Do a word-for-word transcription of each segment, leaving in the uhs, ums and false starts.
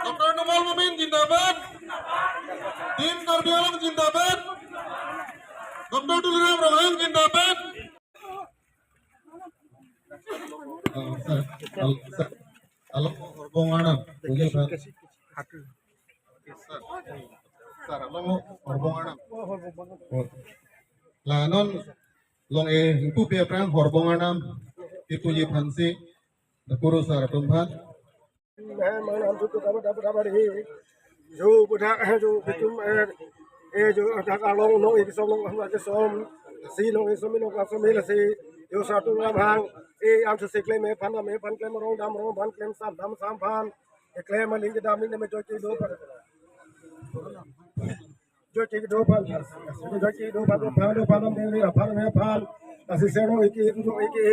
Doctor Numal Momin zindabad. Team Karbi Anglong zindabad. Doctor Tuliram Ronghang zindabad. Oh, sir. Al-, sir. Alo, Horbong Arnam. Puji, sir. Sir, alo, Horbong Arnam. Oh. La non long-e hingpu pe aphrang Horbong Arnam. Kipuji aphansi. Dakuru sir atum aphan. Eh, manam jutu dapat dapat dapat hi. Ju budak, eh, ju bitum, eh, eh, ju dak along nong ik som nong hang ik som. Si nong ik som nong ik som hi lasi. Ju satu lam hang. Eh, am su si klem eh phan dam eh phan klem rong dam rong phan klem sam dam sam phan. Eh, klem aling kedam aling me joi kedo phan. Joi kedo phan. Joi kedo phan, phan do phan dam ding ding phan me phan. Lasi seno iki itu iki.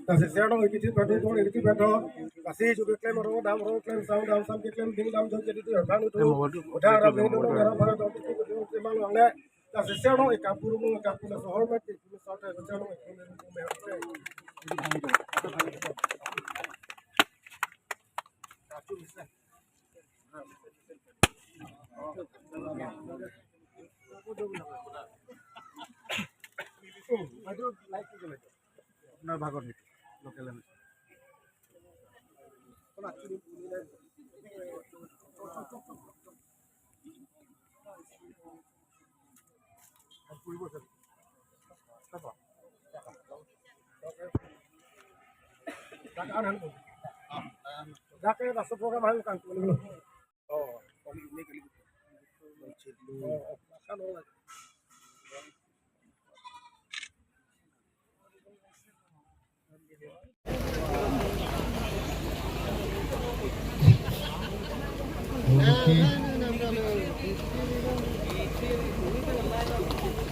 Lasi seno iki tin phan do iki tin phan do. Lasi ju klem rong dam rong klem sam dam sam klem ding dam joi kedo phan itu. Udah ram ding dong ram phan do iki itu mang long le. Lasi seno ik kapur mung kapur na sohor ma ki sota seno ik. আপোনাৰ ভাগত সেইটো local M L A.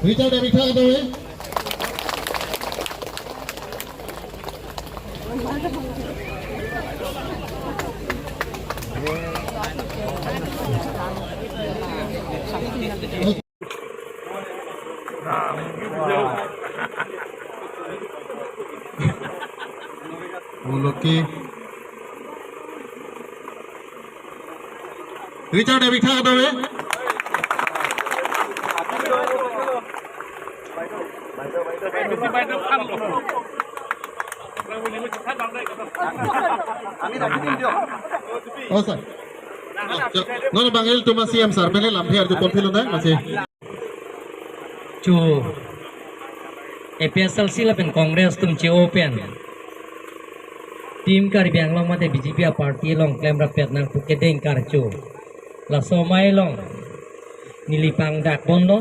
Richard, Richard, Oloke. Richard David Thak dong eh. Oh, sir. Oh, sir. Nono bang ilitum a-C M sir pen le lamthe arju ponpilun dai, masih. Chu A P H L C lapen Congress atum che-o pen Team Karbi Anglong mate B J P a-party along klemrap pet nang pu kedeng karcho. Laso amei along neli pangdak bom lo.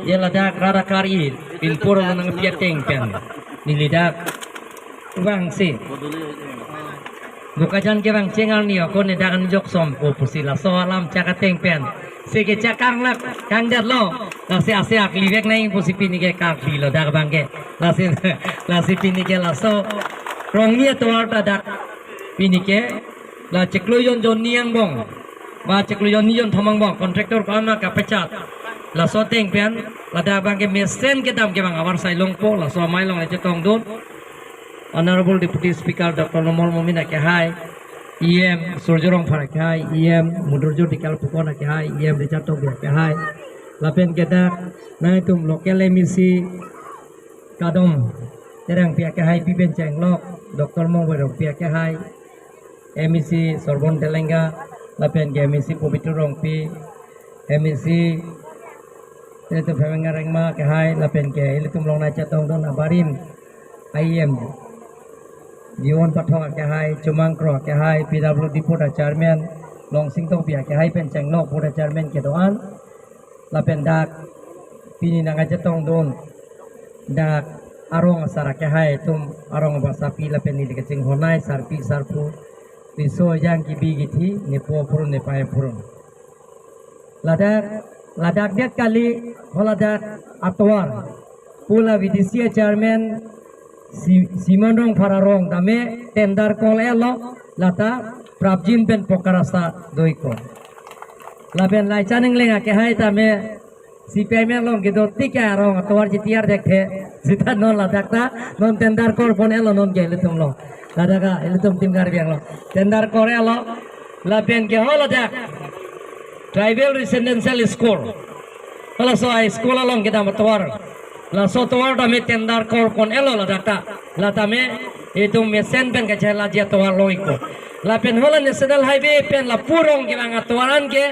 Je ladak rara kari pinpur lo nangpi ateng pen neli dak vangsi. Bokajan kevang chengar ni ako ne dakan jok som ko pusi laso alam chak ateng pen. Si kechak kanglak kangdet lo. Lasi ase akli vek nai pusi pini ke kakli lo dak abang ke. Lasi, lasi pini ke laso rong ni atovar ta dak pini ke la chiklo jon jon ni angbong. Ba chiklo jon ni jon thom angbong contractor ko ama kapachat. Laso ateng pen ladak abang ke mesen kedam kevang avarsai longpo laso amei along le chetongdun. Honorable Deputy Speaker Doctor Numal Momin akehai, E M Surjya Rongphar akehai, E M Mundurjyoti Kal Phukan akehai, E M Richard Tokbi akehai. Lapen ke dak nangtum local M A C Kadom Terangpi akehai pi pen chenglok, Doctor Mongvoi Rongpi akehai, M A C Sorbon Telenga, lapen ke M A C Pobitro Rongpi, M A C ilitum Phebenga Rengma akehai, lapen ke ilitum along nangchetongdun abarim, I M, Jiwon Pathak akehai, Chumang Kro akehai, P W D board a-chairman, Longsing Tokbi akehai pen chenglok board a-chairman kedo-an, lapen dak pini nangchetongdun dak arong asar akehai atum, arong abasapi lapen neli kachinghon-ai sarpi sarpo, riso ejang kebi kethe, nepo aphrun nepei aphrun. Ladak, ladak det kali, ho ladak atovar. Pu la V D C a-chairman, Si-, Simon Rongphar arong tame tender call-et lo, lata prapjin pen poka rasta do-ik ko. Lapen Laichan Engleng akehai tame C P I M along kedo tik arong atovar chitiar thekthe, seta non ladak ta, non tender call pon-et lo non ke ilitum along. Ladak a, ilitum Team Karbi Anglong. Tender call-et lo, Lapen ke haladak Tribal Residential School, halaso a-school along kedam atovar, laso atovar tame tender korpon-etlo ladak ta. La tame itum mesen pen kachehalaji atovar lo-ikpo. Lapen hala National Highway pen lapu arong kevang atovar an ke,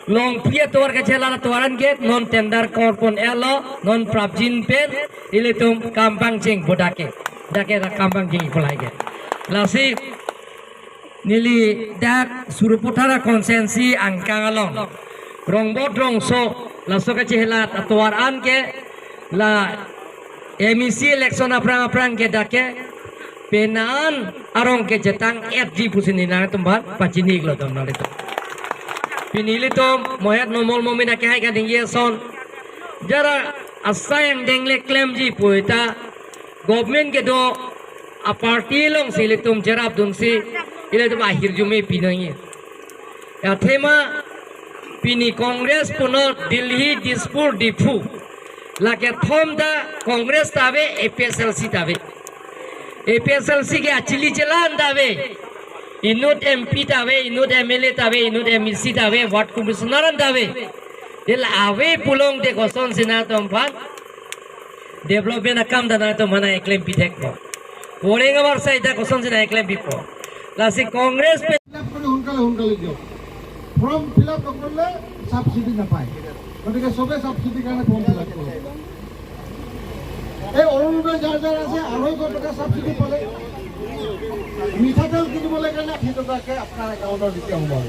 longpi atovar kachehal atovar an ke non tender korpon-etlo, non prapjin pen ilitum kam pangchengpo dak ke. Dak ke dak kam pangchengpo lahai ke. Lasi neli dak Sarupathar constituency angkang along Rongbot Rongso laso kachehelat atovar an ke la M E C election aphrang aphrang ke dak ke penang arong ke jetang-etji pusi neli nangtum aphan pachini-iklo dam nanglitum. Pini ilitum mohet nomol momin ake hai kaningje ason, jara asai angdeng le klemji pu ta government kedo a-party alongsi ilitum cherapdunsi ilitum ahirjume pinangji. Athema pini Congress punon Delhi, Dispur, Diphu. Lake thom ta Congress ta ave, A P H L C ta ave. A P H L C ke achili chelan ta ave. Inut M P ta ave, inut M L A ta ave, inut M A C ta ave, ward commissioner an ta ave. Tel ave pulongte kosonsi nangtum aphan development akam ta nangtum aphan nang-eklempi thekpo? Poreng avarsai ta kosonsi nang-eklempipo? Lasi Congress pen fill up কৰি সোনকালে সোনকালে দিয়ক। Form fill up নকৰিলে ছাবচিডি নাপায়, গতিকে চবে ছাবচিডিৰ কাৰণে ফৰ্ম ফিল আপ কৰক। এই অৰুণোদয় যাৰ যাৰ আছে, আঢ়ৈশ টকা ছাবচিডি পালে, মিঠাতেল কিনিবলৈ কাৰণে আশী টকাকে আপোনাৰ একাউণ্টত যেতিয়া সোমাব।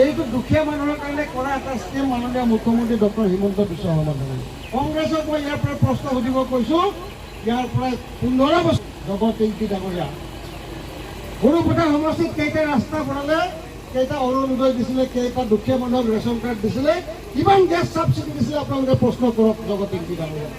এইটো দুখীয়া মানুহৰ কাৰণে কৰা এটা স্কিম মাননীয় মুখ্যমন্ত্ৰী ডক্টৰ হিমন্ত বিশ্ব শৰ্মা ডাঙৰীয়া। কংগ্ৰেছক মই ইয়াৰ পৰা প্ৰশ্ন সুধিব কৈছো, ইয়াৰ পৰা পোন্ধৰ বছৰ জগত টেংকি ডাঙৰীয়া, সৰুপথাৰ সমষ্টিত কেইটা ৰাস্তা বনালে, কেইটা অৰুণোদয় দিছিলে, কেইটা দুখীয়া মানুহক ৰেচন কাৰ্ড দিছিলে, কিমান গেছ ছাবচিডি দিছিলে, আপোনালোকে প্ৰশ্ন কৰক জগত টেংকি ডাঙৰীয়া।